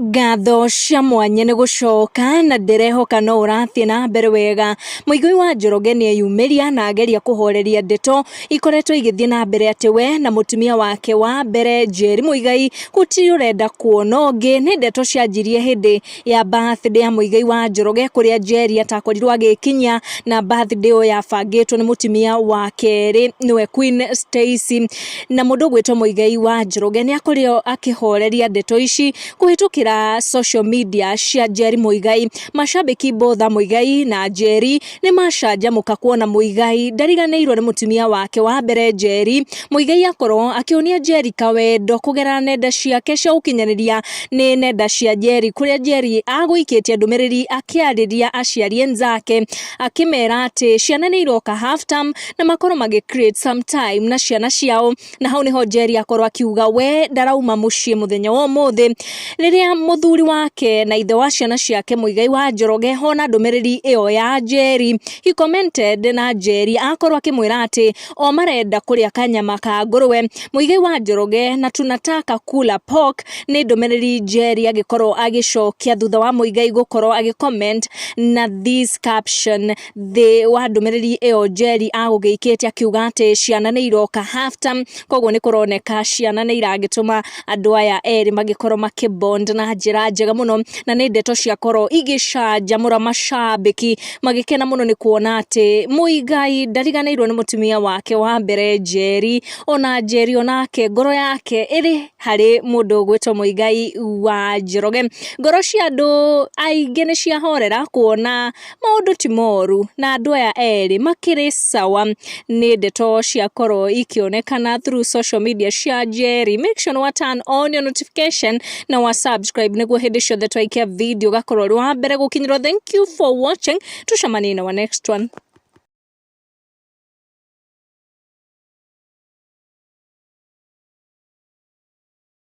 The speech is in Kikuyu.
Ngatho cia mwanya nĩ gũcoka na ndĩrehoka no ũrathiĩ na mbere wega. Mũigai wa Njoroge nĩ eyumĩria na ageria kũhoreria ndeto ikoretwo igĩthiĩ na mbere atĩ we na mũtumia wake wa mbere Njeri Mũigai gũtirĩ ũrenda kuona ũngĩ. Nĩ ndeto cianjirie hĩndĩ ya birthday ya Mũigai wa Njoroge kũrĩa Njeri atakorirwo agĩkinyia na birthday ĩyo yabangĩtwo nĩ mũtumia wa kerĩ nĩwe Queen Stacy. Na mũndũ ũgwĩtwo Mũigai wa Njoroge nĩ akorirwo akĩhoreria ndeto ici kũhĩtũkĩra social media cia Njeri Mũigai. Macambĩki botha Mũigai na Njeri nĩ macanjamũka kuona Mũigai ndariganĩirwo nĩ mũtumia wake wa mbere Njeri. Mũigai akorwo akĩonia Njeri kawendo kũgerera nenda ciake cia ũkinyanĩria nĩ nenda cia Njeri kũrĩa Njeri agũikĩtie ndũmĩrĩri akĩarĩria aciari enzake akĩmera atĩ ciana nĩ iroka half term na makorwo magĩ create some time na ciana ciao. Na hau niho Njeri akorwo akiuga we ndarauma muciĩ muthenya wa ũmũthĩ rĩrĩa mũthuri wake na ithe wa ciana ciake Muigai wa Njoroge hona ndũmĩrĩri ĩyo ya Njeri. He commented na Njeri akorwo akĩmwĩra atĩ o marenda kũrĩa kanyama ka ngũrwe. Muigai wa Njoroge na tunataka kula pork nĩ ndũmĩrĩri Njeri agĩkorwo agĩcokia thutha wa Muigai gũkorwo agĩ comment na this caption. Thĩ wa ndũmĩrĩri ĩyo Njeri agũgĩikĩte akiuga atĩ ciana nĩ iroka half term, koguo nĩ kũroneka ciana nĩ iragĩtũma andũ aya erĩ magĩkorwo makĩ bond na njĩra njega mũno, na nĩ ndeto ciakorwo igĩcanjamũra macambĩki magĩkena mũno nĩ kuona atĩ Muigai ndariganĩirwo nĩ mũtumia wake wa mbere Njeri, ona Njeri onake ngoro yake ĩrĩ harĩ mũndũ ũgwĩtwo Muigai wa Njoroge. Ngoro cia andũ aingĩ nĩ ciahorera kuona maũndũ ti moru na andũ aya erĩ makĩrĩ sawa. Nĩ ndeto ciakorwo ikĩonekana through social media cia Njeri. Make sure wa turn on your notification na wa subscribe nĩguo hĩndĩ ciothe twaikia video ũgakorwo ũrĩ wa mbere gũkinyĩrwo. Thank you for watching, tucemanie in our next one.